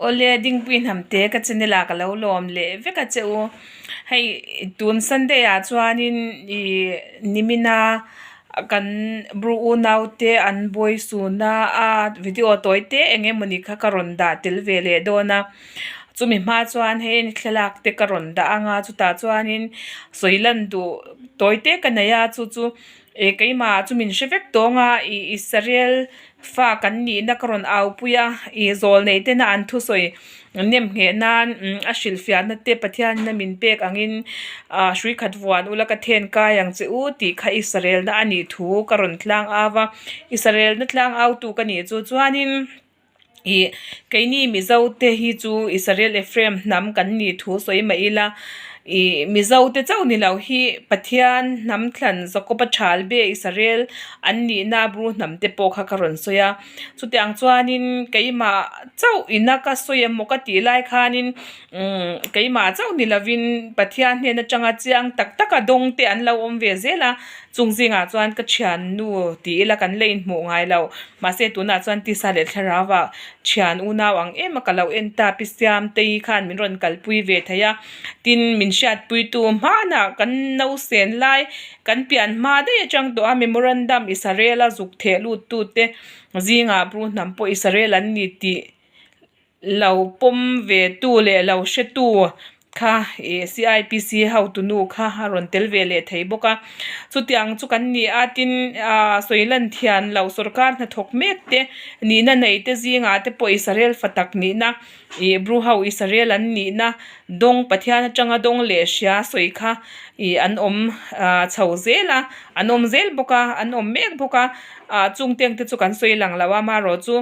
Awle Dingpui Hnamte ka channel ah ka lo lawm leh vek a che u. Hei tun Sunday ah chuanin ih nimina kan bru unaute an buai suna a video tawi te eng emawni kha ka rawn dah tel ve leh dawn a. Chumi hma chuan hei thlalak te ka rawn dah anga chutah chuanin sawi lan duh tawi te ka nei a chu chu Ih keimah chu min hre vek tawng a, ih Israel fa kan nihna ka rawn au pui a, ih zawl neih tena an thusawi nem ngheh nan a hrilhfiahna te Pathianin a min pek angin ah hrui khat vuan ula ka then kai ang che u tih kha Israel na a nih thu ka rawn tlang au a, Israel na tlang au tu ka nih chu chuanin. Ih keini Mizo te hi chu Israel Ephraim hnam kan nih thu sawi mah ila ih Mizo te chauh ni lo hi Pathian hnam thlan Jakob-a thal be Israel an nihna Bru hnam te pawh kha ka rawn sawi a chutiang chuanin keimah chauh ina ka sawi emaw ka tih lai khanin umm keimah chauh ni lovin Pathian hnen atanga chiang tak taka dawng te an lo awm ve zel a. Chung zingah chuan ka thiannu ti ila kan la inhmuh ngai lo. Mahse tunah chuan tisa leh thlarau-ah thian unau ang em a ka lo en ta. Pi Siamtei khan min rawn kalpui ve thei a. Tin, min hriatpuitu hmanah kan nausen lai kan pian hma daih atang tawh a memorandum Israel-a zuk theh luttute zingah Bru hnam pawh Israel an ni tih Lo pawm ve tu leh lo hre tu kha ih CIPC hotu nu kha a rawn tel ve leh thei bawk a. Chutiang chu kan ni a, tin ah sawi lan thian lo sorkar hnathawk mek te nihna nei te zingah te pawh Israel fa tak nihna ih Bru ho Israel an nihna dawng Pathian atanga dawng leh hria sawi kha ih an awm ah chho zel a, an awm zel bawk a, an awm mek bawk a, ah chung teng te chu kan sawi lang lo a, amaherawh chu.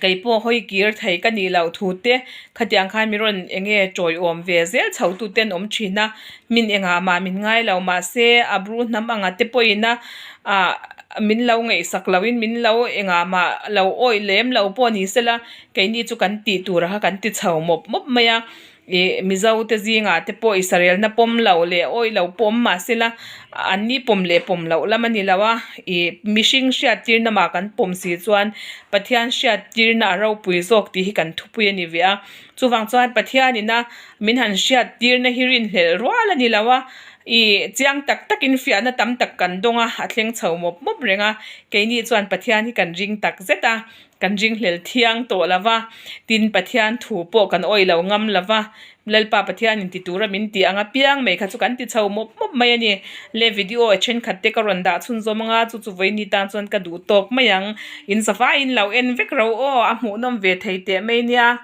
Kei pawh hawi kir thei ka nih loh thu te khatiang khan mi rawn eng nge tawiawm ve zel chho tu te an awm thin a, min engah mah min ngai lo mahse a bru hnam anga te pawhin a ah min lo ngaihsak loh in min lo engah mah lo awih lem lo pawh ni sela keini chu kan tih tur kha kan ti chho mawp mawp mai a. Ih Mizo te zingah te pawh Israel na pawm lo leh awih lo pawh awm mah sela an ni pawm leh pawm loh lam a ni lo a, ih mihring hriattirna mah kan pawm si chuan Pathian hriattirna a ropui zawk tih hi kan thupui a ni ve a. Chuvang chuan Pathianina min han hriattirna hi rinhlelh rual a ni lo a, ih chiang tak takin fiahna tam tak kan dawng a, a thleng chho mawp mawp reng a, keini chuan Pathian hi kan ring tak zet a. Kan ringhlel thiang tawh lo va, tin Pathian thu pawh kan awih lo ngam lo va, Lalpa Pathianin ti tura min tih ang apiang mai kha chu kan ti chho mawp mawp mai a ni. Le video a thenkhat te ka rawn dah chhunzawm anga chu chu vawiin tan chuan ka duh tawk mai ang. In zavaiin lo en vek ro aw, a hmuhnawm ve thei teh mai nia.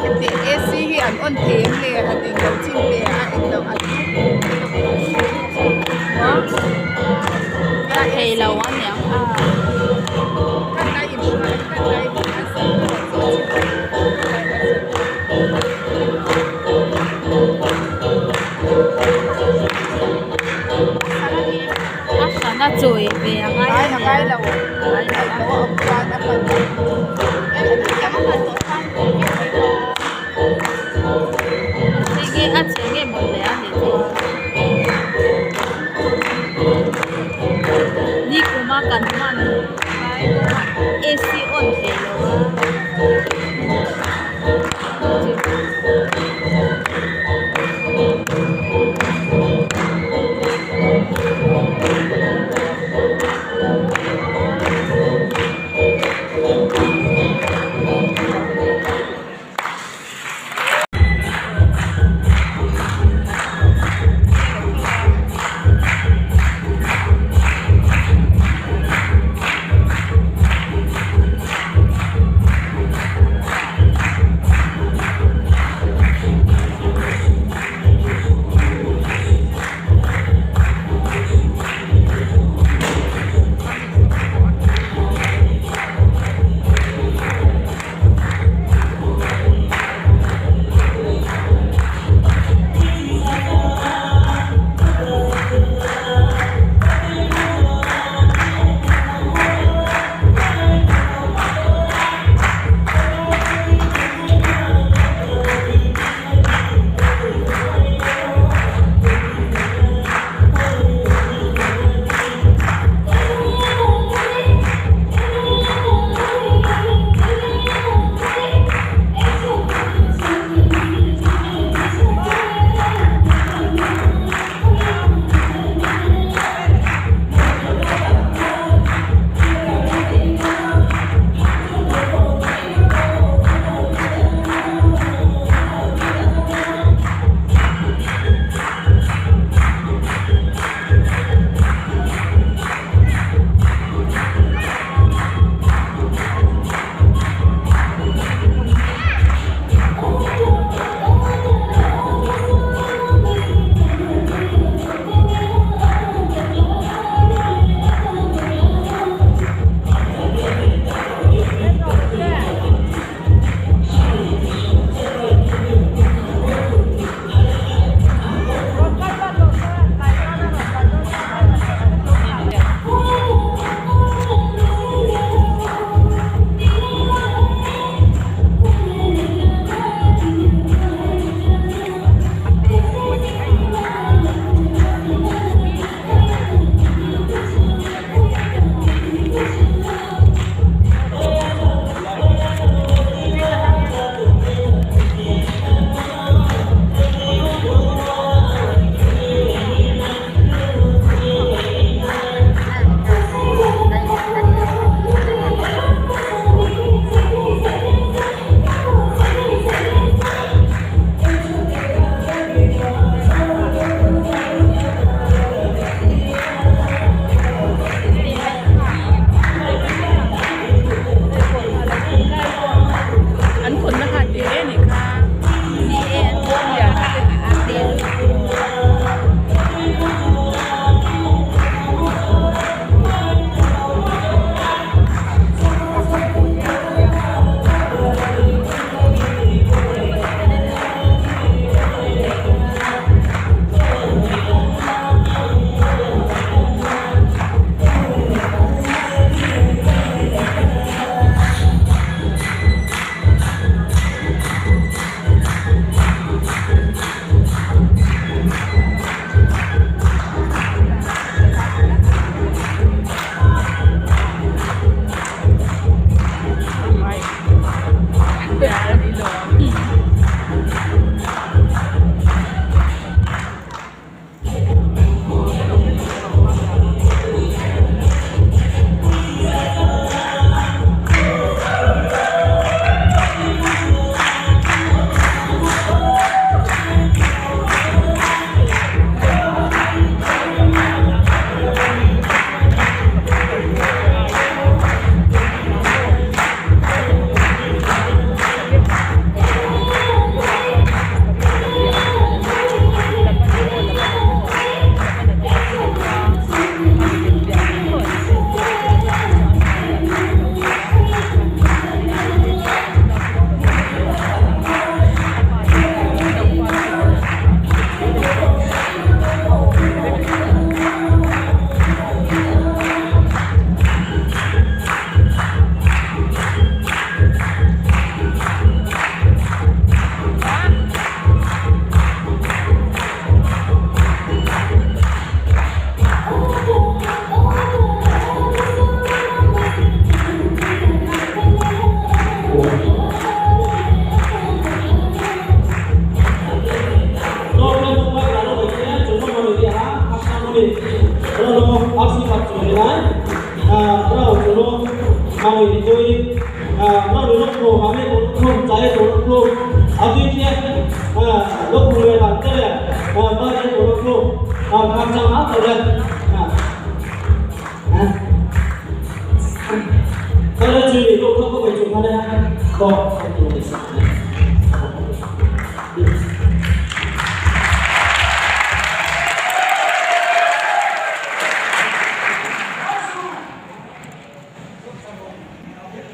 Heti AC hi an on thei em le han englo chin ve a englo an A thei lo a niang a. A hran a chawi ve a ngai a niang. Hei a chhe nge maw le a ni chuan nikum a kan hman AC on thei lo a.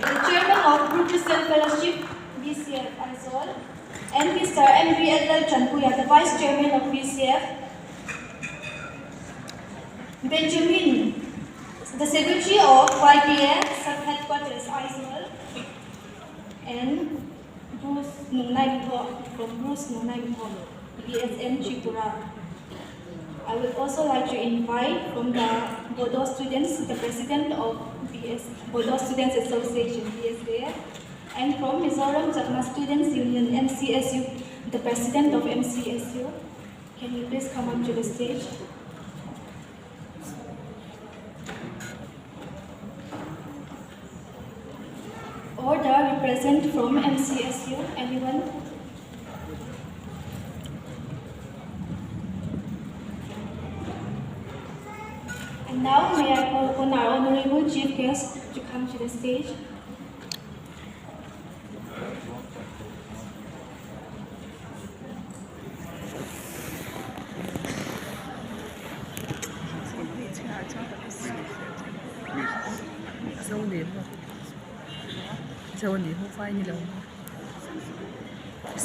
The Chairman of Bru Christian Fellowship, BCF, Aizawl, and Mister MVL Laltanpuia, the Vice Chairman of BCF, Benjamin, the Secretary of YPA Sub-Headquarters, Aizawl, and Bruce Nungnaimtho from Bruce Nungnaimtho, BSM Tripura. I would also like to invite from the Bodo students, the president of BS, Bodo Students Association, BSA, and from Mizoram Chakma Students Union, MCSU, the president of MCSU. Can you please come up to the stage? Or the represent from MCSU, anyone? And now may I call upon our honorable chief guest to come to the stage.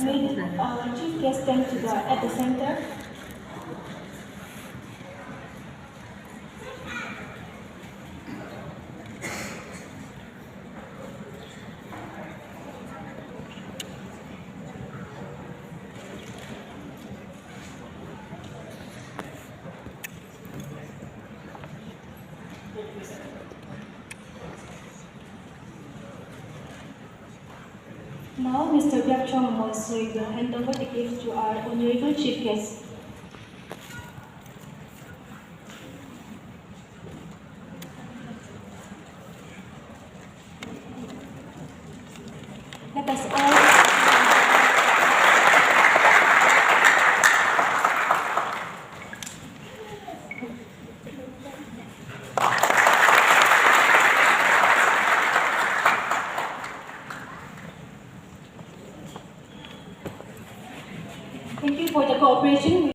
May our chief guest stand to the, at the center. Now, Mr. Biakchhawng Monsui will hand over the gift to our honorable chief guest. Let us all Thank you for the cooperation.